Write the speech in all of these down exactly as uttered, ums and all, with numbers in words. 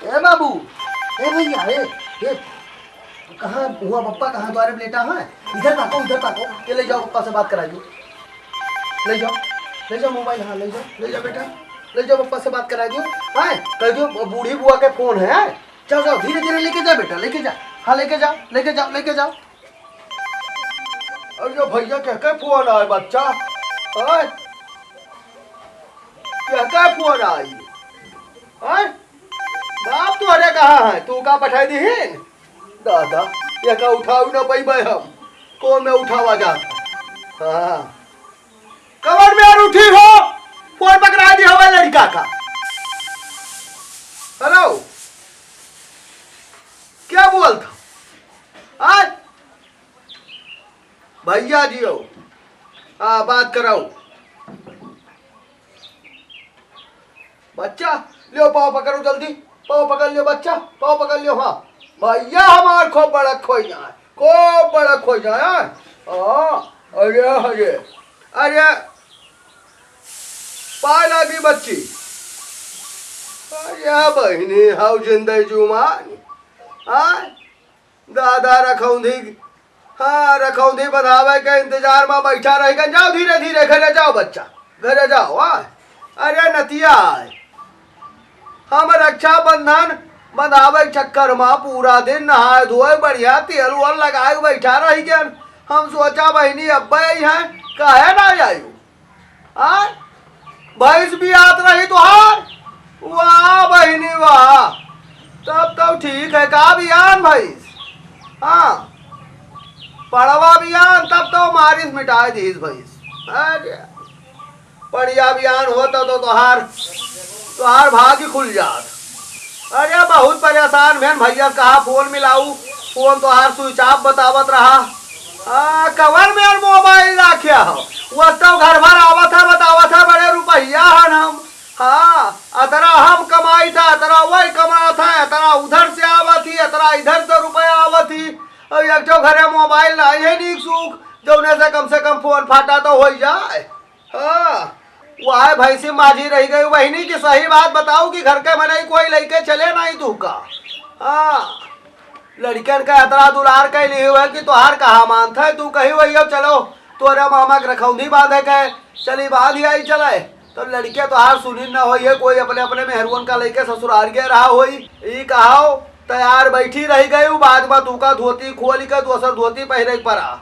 ए बाबू, ए भैया, ए, ए, कहाँ हुआ पप्पा, कहाँ द्वारे में लेटा है? इधर ताको, इधर ताको, ये ले जाओ, पप्पा से बात करा दो। ले जाओ, ले जाओ मोबाइल, हाँ, ले जाओ, ले जाओ बेटा, ले जाओ, पप्पा से बात करा दो। हाँ, कह दो, बूढ़ी बुआ के फोन है, हाँ? जाओ, जाओ, धीरे धीरे लेके जा बेटा, लेके जा। हाँ, लेके जाओ, लेके जाओ, लेके जाओ। अरे भैया, के के फोन आए बच्चा? आए? के के फोन आई? आए? बाप तोहरे कहाँ है? तू का पठाई दीहिन? दादा, ये का उठाऊ ना पइबे हम। कौन में उठावा जात? हाँ। कवन में यार उठी हो? फोन पकड़ा दी हवा लड़का का। हेलो, क्या बोलत? आज भैया जी हो, हाँ, बात कराओ। बच्चा, लियो, पाँव पकड़ो जल्दी, पाँव पकड़ लियो बच्चा, पाँव पकड़ लियो। हाँ, भैया हमार खूब बड़ा खोई जाए, खूब बड़ा खोई जाए। हाँ, अरे, अरे, अरे, पाए लागी बच्ची। अरे बहिनी, हाउ जिंदगी जुमान। हाँ, दादा रखौंधी, हाँ, रखौंधी बंधावे के इंतजार में बैठा रही गन। जाओ धीरे धीरे घरे जाओ बच्चा, घरे जाओ। हाँ, अरे नतिया आए, हम रक्षाबंधन बंधावे के चक्कर में पूरा दिन नहाए धोए बढ़िया तेल उल लगाए बैठा रही गन। हम सोचा बहिनी अब्बे आई हैं, काहे ना आयु? हाँ? भैंस बियात रही तोहार? वाह बहिनी वाह, तब तो ठीक है। का बियान भैंस? हाँ, पड़वा बियान, तब तो मारिस मिटाए दीस भैंस। अरे, पड़िया बियान होता तो तोहार, तोहार भाग्य खुल जात। अरे बहुत परेशान भेन भैया, कहा फोन मिलाऊ, फोन तोहार स्विच ऑफ बतावत रहा। आ, कवर में यार मोबाइल राख्या हो, वो तो घर भर आवत है, बतावत है बड़े रुपया हन हम। हाँ, अतरा हम कमाई था, अतरा वही कमात है, अतरा उधर से आवत ही, अतरा इधर से रुपया आवत ही। और एक ठो घरे मोबाइल नहीं है नीक सूख, जौने से कम से कम फोन फाटा तो हो ही जाए। हाँ, वह भैंसी माझी रह गई बहिनी की सही बात बताऊ कि घर के मनई कोई लइके चले नहीं तू का। हाँ, लड़कन का अतरा दुलार कैली हुए कि तोहार कहा मानत है, तू कही वही अब चलो तोरे मामा के रखौंधी बांधे के, चली बांध ही आई चले। तो लड़के तोहार सुनिन न होई है, कोई अपने अपने मेहरुअन का लइके ससुराल गए रहा होई। ई कहाओ तैयार बैठी रह गई, बाद में तू का धोती खोल के दोसर धोती पहरे के पड़ा।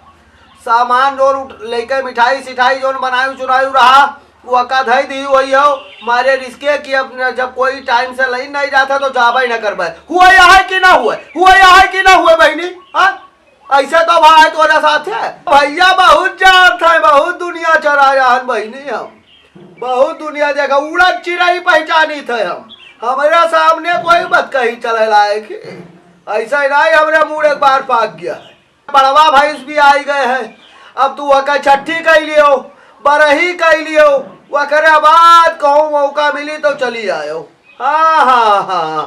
सामान जोन उठ-, लेके मिठाई सिठाई जोन बनायु चुनायु रहा, वो का धई दी वही हो। मारे रिस्के कि अब न-, जब कोई टाइम से लाइन नहीं जाता तो जाबे न करबे। हुआ यह है कि ना हुआ, हुआ यह है कि ना हुआ बहिनी? हाँ, ऐसे तो भाई तोरा साथ है भैया, बहुत जानत है, बहुत दुनिया चराया हन बहिनी हम, बहुत दुनिया देखा, उड़द चिड़ई पहचानी थे हम, हमारे सामने कोई मत कहीं चले लायक है। ऐसा ही नहीं, हमरे मूड़ एक बार पाक गया है। बड़वा भैंस भी आई गए हैं, अब तू ओकर छठी कई लियो, बरही कई लियो, ओकरे बाद कहूँ मौका मिली तो चली आयो। हाँ, हाँ, हाँ,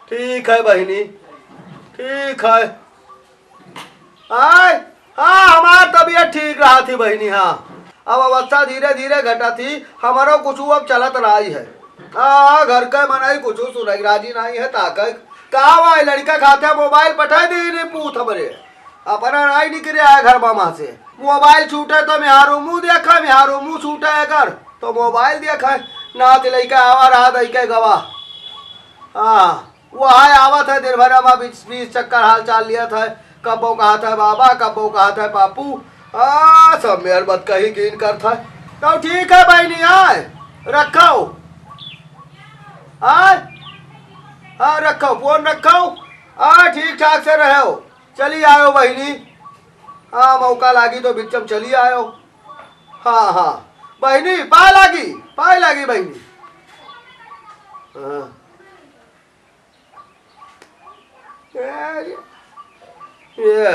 ठीक है बहिनी, ठीक है। आय, हाँ, हमार तबीयत ठीक रहा थी बहिनी, हाँ। अब अवस्था धीरे धीरे घटा थी, हमारो कुछ अब चलत रही है। हाँ, घर के मनई कुछ सुनाई राजी नहीं है, ताकि का भाई लड़का खाते मोबाइल पठाई दी नहीं पूत हमरे। अपना नाई निकले आए घर मामा से। मोबाइल छूटे तो मेहारू मुंह देखे, मेहारू मुंह छूटे एकर तो मोबाइल देखे। नाच लइके आवा रहा दई के गवा। हाँ, वो आए आवत है दिन भर में बीस, बीस चक्कर हाल चाल लियत है। कब्बो कहत है बाबा, कब्बो कहत है पापू। हाँ, सब मेर बत कही कीन करत है। तो ठीक है बहिनी, आए रखो। आए, हाँ रखो, फोन रखो। हाँ, ठीक ठाक से रहो। चली आयो बहिनी। हाँ, मौका लागी तो बिच्चम चली आयो। हाँ, हाँ। बहिनी, पाए लागी, पाए लागी बहिनी। हाँ। ए, ये, ये,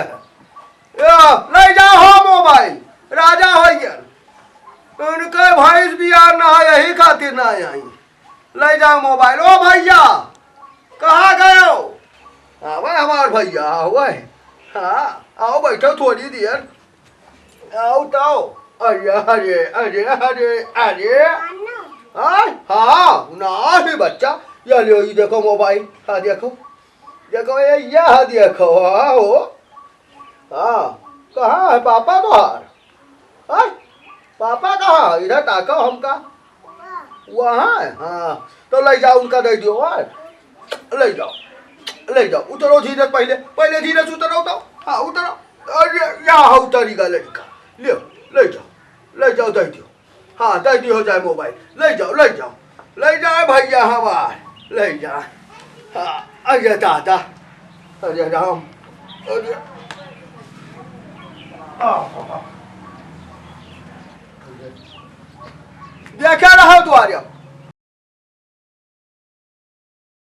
ले जाओ हो मोबाइल, राजा हो गया। उनके भैंस बियान ना है, यही खातिर ना आई। ले जाओ मोबाइल। ओ भैया, कहाँ गए हो? आवे हमार भैया, आवे। हाँ, आओ बैठो थोड़ी देर। आओ तो। अरे, अरे, अरे, अरे, अरे। हाँ, हाँ, ना है बच्चा। चलियो, ये देखो मोबाइल, हाँ देखो, देखो ये, यह देखो, हाँ हो, हाँ, कहाँ है पापा तोहार? हाँ? पापा कहाँ है? इधर ताको हमका। वहाँ है? हाँ, तो ले जाओ, उनका दे दियो, हाँ? ले जाओ, ले जाओ, उतरो धीरे से, पहले, पहले धीरे से उतरो तो। हाँ, उतरो। अरे, या हो उतरी गा लड़का। ले, ले जाओ, ले जाओ, दे दियो। हाँ, दे दियो जाए मोबाइल। ले जाओ, ले जाओ, ले जाओ भैया हमार, ले जाओ। हाँ, अरे दादा, अरे राम, अरे, आ, देखे रहो द्वारे।